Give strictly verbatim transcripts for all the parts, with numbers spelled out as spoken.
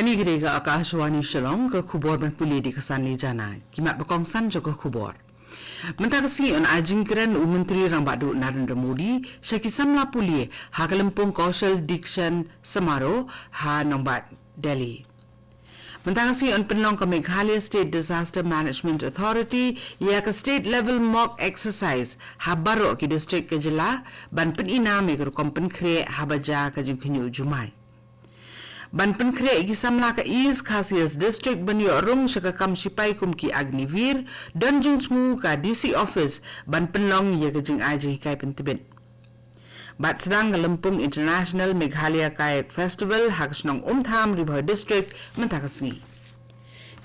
Kane ka dei ka Akashvani Shillong, ka khubor ban pule da ka Sanli Jana. Ki mat ba kongsan jong ka khubor. Mynta ka sngi yn ai jingkren u Myntri Rangbah Duh Narendra Modi sha ki samla pule ha ka lympung Kaushal Dikshan Samaroh ha nongbah Delhi. Mynta ka sngi yn pynlong ka Meghalaya State Disaster Management Authority ïa ka state level mock exercise ha baroh ki district ka jylla, ban pyni nam ïa ka rukom pynkhreh haba jia ka jingkhynñiuh jumai. Ban pynkhreh ïa ki samla ka East Khasi Hills District ban ïoh rung sha ka kam shipai kum ki Agniveer, don jingthmu ka D C Office ban pynlong ïa ka jingai jinghikai pyntbit. Bad sdang ka lympung International Meghalaya Kayak Festival ha ka shnong Umtham, Ri Bhoi District mynta ka sngi.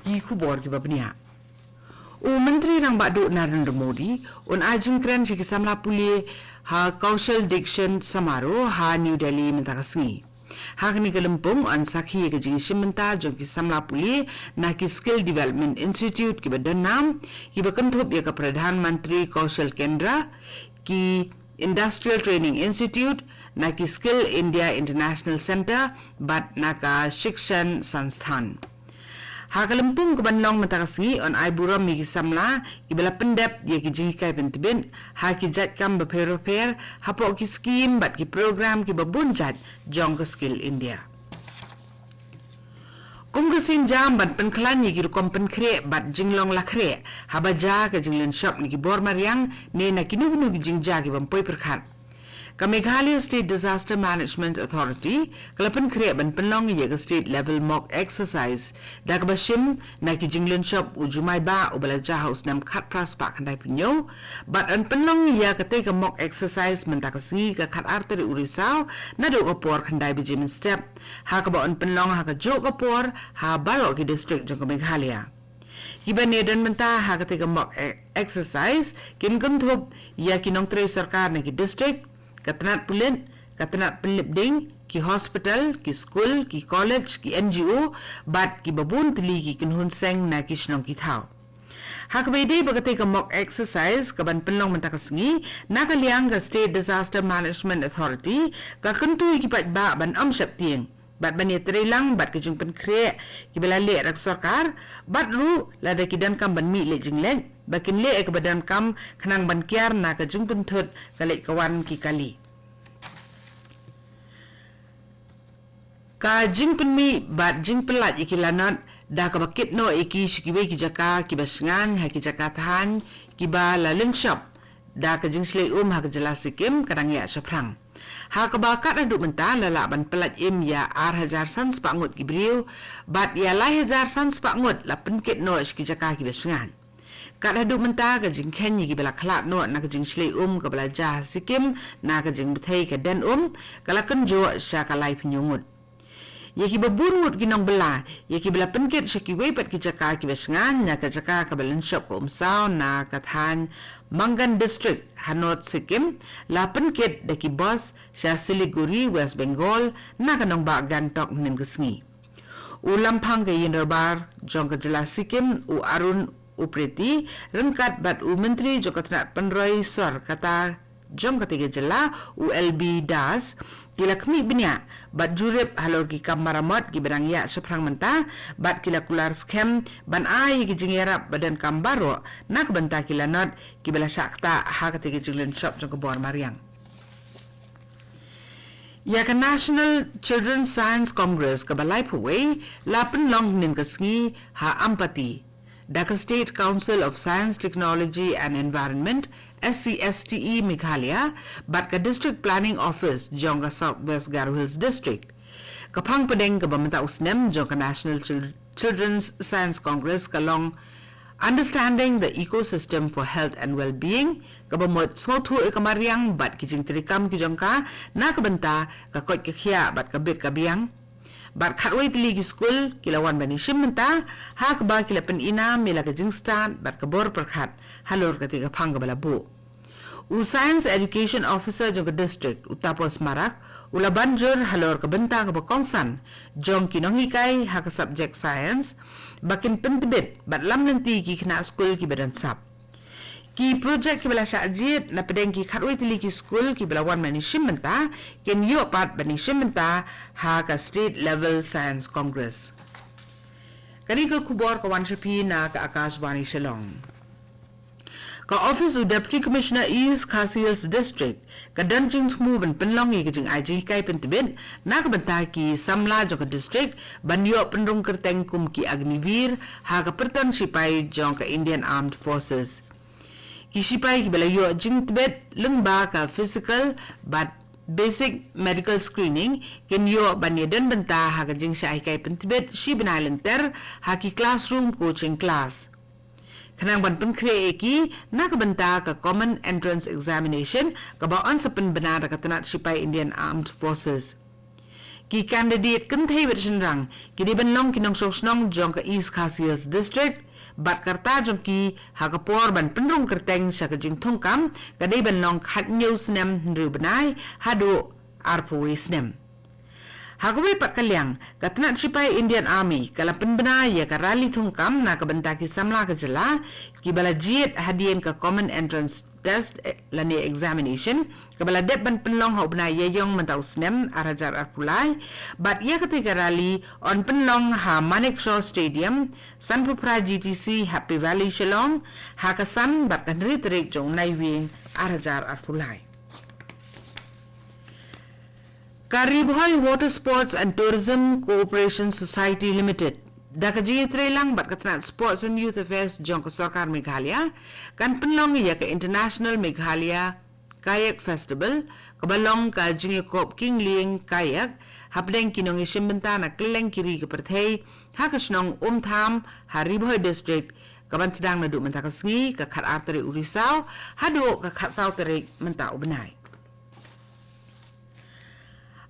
Ki khubor kiba bniah. U Myntri Rangbah Duh Narendra Modi un ai jingkren sha ki samla pule ha Kaushal Dikshan Samaroh ha New Delhi mynta ka sngi. Ha kane ka lympung yn sakhi ïa ka jingshim bynta jong ki samla pule na ki Skill Development Institute kiba don nam, kiba kynthup ïa ka Pradhan Mantri Kaushal Kendra, ki Industrial Training Institute, na ki Skill India International Centre, bad na ka Shikshan Sansthan. Ha ka lympung kaban long mynta ka sngi yn ai burom ïa ki samla kiba la pyndep ïa ki jinghikai pyntbit ha ki jait kam bapher bapher hapoh ki skim bad ki program kiba bun jait jong ka Skill India. Kum ka sienjam ban pynkhlaiñ ïa ki rukom pynkhreh bad jinglong lakhreh haba jia ka jinglynshop na ki bor mariang ne na kino kino ki jingjia kiba ym poi pyrkhat, ka Meghalaya State Disaster Management Authority ka la pynkhreh ban pynlong ïa ka state level mock exercise da kaba shim na ki jinglynshop u jumai bah uba la jia ha u snem khatphra spah khyndai phew hynñiew, bad yn pynlong ïa katei ka mock exercise mynta ka sngi ka khatar tarik u Risaw naduh ka por khyndai baje mynstep, ha kaba yn pynlong ha kajuh ka por ha baroh ki district jong ka Meghalaya. Kiba ne don mynta ha katei ka mock e-, exercise kin kynthup ïa ki nongtrei sorkar na ki district, ka tnat pulit, ka tnat pynlip ding, ki hospital, ki skul, ki college, ki N G O, bad kiba bun tylli ki kynhun seng na ki shnong ki thaw. Ha kaba ïadei bad katei ka mock exercise kaban pynlong mynta ka sngi, na ka liang ka State Disaster Management Authority ka kyntu ïa ki paidbah ban ym sheptieng bad ban ïatreilang bad ka jingpynkhreh kiba la leh da ka sorkar, bad ruh lada ki donkam ban mih leit jingleit, ba kin leh ïa kaba donkam khnang ban kiar na ka jingpynthut ka leit ka wan ki kali. Ka jingpynmih bad jingpyllait ïa ki lanot da kaba kit noh ïa ki sha kiwei ki jaka kiba shngaiñ ha ki jaka thaiñ kiba la lynshop da ka jingshlei um ha ka jylla Sikkim ka dang ïaid shaphrang. Ha kaba kat haduh mynta la lah ban pyllait im ïa ar hajar san spah ngut ki briew, bad ïa lai hajar san spah ngut la pynkit noh sha ki jaka kiba shngaiñ. Kat haduh mynta ka jingkheiñ ïa kiba la khlad noh na ka jingshlei um kaba la jia ha Sikkim na ka jingbthei ka den um ka la kynjoh sha ka lai phew hynñiew ngut. Ïa kiba bun ngut ki nongbylla ïa kiba la pynkit sha kiwei pat ki jaka kiba shngaiñ na ka jaka kaba lynshop ka Umsaw na ka thaiñ Mangan District ha North Sikkim la pynkit da ki bus sha Siliguri, West Bengal, na ka nongbah Gangtok hynnin ka sngi. U Lamphang ka Ïingdorbar jong ka jylla Sikkim, u Arun Upreti, ryngkat bad u Myntri jong ka tnat pynroi sor kata jong katei ka jylla, u L B Das, ki la khmih bniah bad jurip halor ki kam maramot kiba dang ïaid shaphrang mynta, bad ki la kular skhem ban ai ïa ki jingïarap ba donkam baroh na ka bynta ki lanot kiba la shah ktah ha katei ka jinglynshop jong ka bor mariang. Ïa ka National Children's Science Congress kaba laiphew wei la pynlong hynnin ka sngi ha Ampati da ka State Council of Science, Technology and Environment, S C S T E Meghalaya, bad ka District Planning Office jong ka South West Garo Hills District. Ka phang pdeng kaba mynta u snem jong ka National Chil-, Children's Science Congress ka long Understanding the Ecosystem for Health and Wellbeing, kaba mut sngewthuh ïa ka mariang bad ki jingtreikam ki jong ka na ka bynta ka koit ka khiah bad ka bit ka biang. Bad khatwei tylli ki skul ki la wan ban ïashim bynta, ha kaba ki la pyni nam ïa la ka jingstad bad ka bor pyrkhat halor katei ka phang kaba la buh. U Science Education Officer jong ka district, u Tapos Marak, u la ban jur halor ka bynta kaba kongsan jong ki nonghikai ha ka subject science, ba kin pyntbit bad lam lynti ki khynnah skul kiba don sap. Ki projek kiba la shah jied na pdeng ki khatwei tylli ki skul kiba la wan ban ïashim bynta kin ïoh pat ban ïashim bynta ha ka State Level Science Congress. Kane ka khubor ka wan sha phi na ka Akashvani Shillong. Ka office u Deputy Commissioner East Khasi Hills District ka don jingthmu ban pynlong ïa ka jingai jinghikai pyntbit na ka bynta ki samla jong ka district ban ïoh pynrung kyrteng kum ki Agniveer ha ka pyrton shipai jong ka Indian Armed Forces. Ki shipai kiba la ïoh jingtbit lyngba ka physical bad basic medical screening kin ïoh ban ïadon bynta ha ka jingshah hikai pyntbit shi bnai lynter ha ki classroom coaching class. Khnang ban pynkhreh ïa ki na ka bynta ka Common Entrance Examination kaba yn sa pynbna da ka tnat shipai Indian Armed Forces. Ki candidate kynthei bad shynrang ki dei ban long ki nongshong shnong jong ka East Khasi Hills District bad ka rta jong ki ha ka por ban pynrung kyrteng sha ka jingthungkam ka dei ban long khathynñiew snem hynriew bnai haduh arphew wei snem. Ha kawei pat ka liang, ka tnat shipai Indian Army ka la pynbna ïa ka rally thungkam na ka bynta ki samla ka jylla kiba la jied hadien ka Common Entrance Test, eh, lane examination kaba la dep ban pynlong ha u bnai Ïaïong mynta u snem ar hajar arphew lai. Bad ïa katei ka rally yn pynlong ha Manekshaw Stadium, Sanphuphra G T C, Happy Valley, Shillong, ha ka san bad ka hynriew tarik jong u Naiwieng ar hajar arphew lai. Ka Ri Bhoi Water Sports and Tourism Cooperation Society Limited, da ka jingïatreilang bad ka tnat Sports and Youth Affairs jong ka Sorkar Meghalaya, kan pynlong ïa ka International Meghalaya Kayak Festival, kaba long ka jingïakop kynlieng kayak hapdeng ki nongïashim bynta na kylleng ki ri ka pyrthei, ha ka shnong Umtham, ha Ri Bhoi District, kaban sdang naduh mynta ka sngi, ka khatar tarik u Risaw, haduh ka khatsaw tarik mynta u bnai.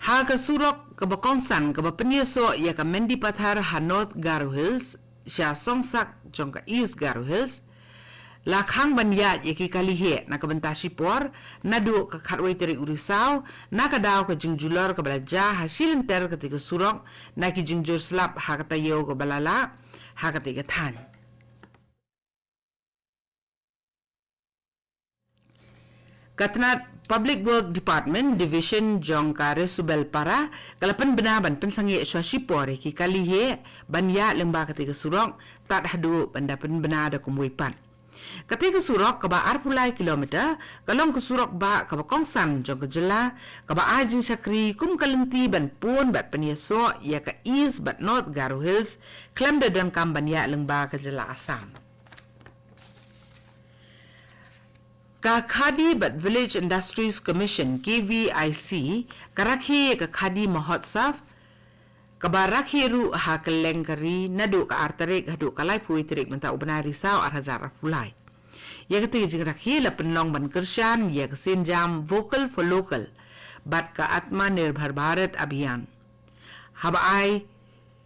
Ha ka surok kaba kongsan kaba pynïasoh ïa ka Mendipathar ha North Garo Hills sha Songsak jong ka East Garo Hills, la khang ban ïaid ïa ki kali heh na ka bynta shipor naduh ka khatwei tarik u Risaw, na ka daw ka jingjulor kaba la jia ha shi lynter katei ka surok na ki jingjur slap ha ka taïew kaba la lah ha katei ka thaiñ. Ka tnat Public Work Department Division jong ka Resubelpara ka la pynbna ban pynsangeh shuwa shipor ïa ki kali heh ban ïaid lyngba katei ka surok tad haduh ban da pynbna da kumwei pat. Katei ka surok kaba arphew lai kilometer ka long ka surok bah kaba kongsan jong ka jylla, kaba ai jingshakri kum ka lynti ban pun bad pynïasoh ïa ka East bad North Garo Hills khlem da donkam ban ïaid lyngba ka jylla Assam. Ka Khadi bad Village Industries Commission, K V I C, ka rakhe ïa ka Khadi Mahotsav, kaba rakhe ruh ha kylleng ka ri naduh ka ar tarik haduh ka laiphew tarik mynta u bnai Risaw ar hajar arphew lai. Ïa katei ka jingrakhe la pynlong ban kyrshan ïa ka sienjam Vocal for Local bad ka Atmanirbhar Bharat Abhiyan. Haba ai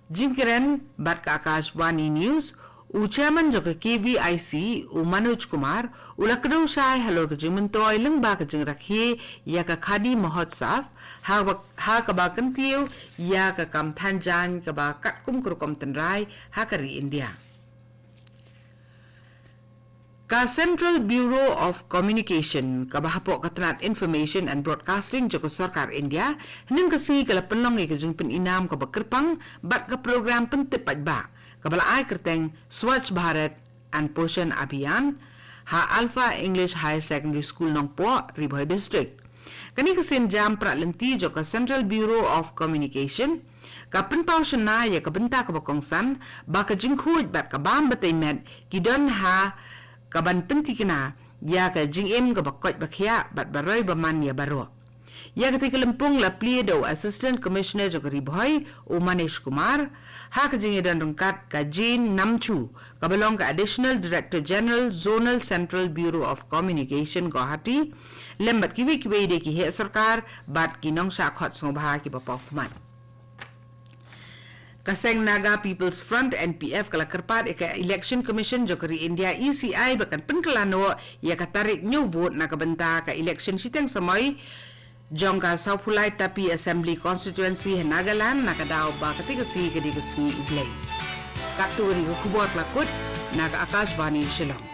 jingkren bad ka Akashvani News, u Chairman jong ka K V I C, u Manoj Kumar, u la kdew shai halor ka jingmyntoi lyngba ka jingrakhe ïa ka Khadi Mahotsav, ha ba, ha kaba kyntiew ïa ka kam than jaiñ kaba katkum ka rukom tynrai ha ka ri India. Ka Central Bureau of Communication, kaba hapoh ka tnat Information and Broadcasting jong ka Sorkar India, hynnin ka sngi ka la pynlong ïa ka jingpyninam kaba kyrpang bad ka program pyntip paidbah kaba la ai kyrteng Swachh Bharat and Poshan Abhiyan ha Alpha English Higher Secondary School, Nongpoh, Ri Bhoi District. Kane ka sienjam prat lynti jong ka Central Bureau of Communication ka pynpaw shynna ïa ka bynta kaba kongsan ba ka jingkhuid bad ka bam batai met ki don ha kaban pyntikna ïa ka jingim kaba koit ba khiah bad ba roi ba man ïa baroh. Ïa katei ka lympung la plie da u Assistant Commissioner jong ka Ri Bhoi, u Manish Kumar, ha ka jingïadon ryngkat ka Jane Namchu, kaba long ka Additional Director General, Zonal Central Bureau of Communication, Guwahati, lem bad kiwei kiwei de ki heh sorkar bad ki nongshah khot sngewbha kiba paw khmat. Ka Seng Naga People's Front, N P F, ka la kyrpad ïa ka Election Commission jong ka ri India, E C I, ba kan pynkylla noh ïa ka tarik ñiew vote na ka bynta ka election shiteng samoi jong ka sawphew lai tapi Assembly Constituency ha Nagaland, na ka daw ba katei ka sngi ka dei ka sngi U Blei. Katto ka dei ka khubor ka la kut na ka Akashvani Shillong.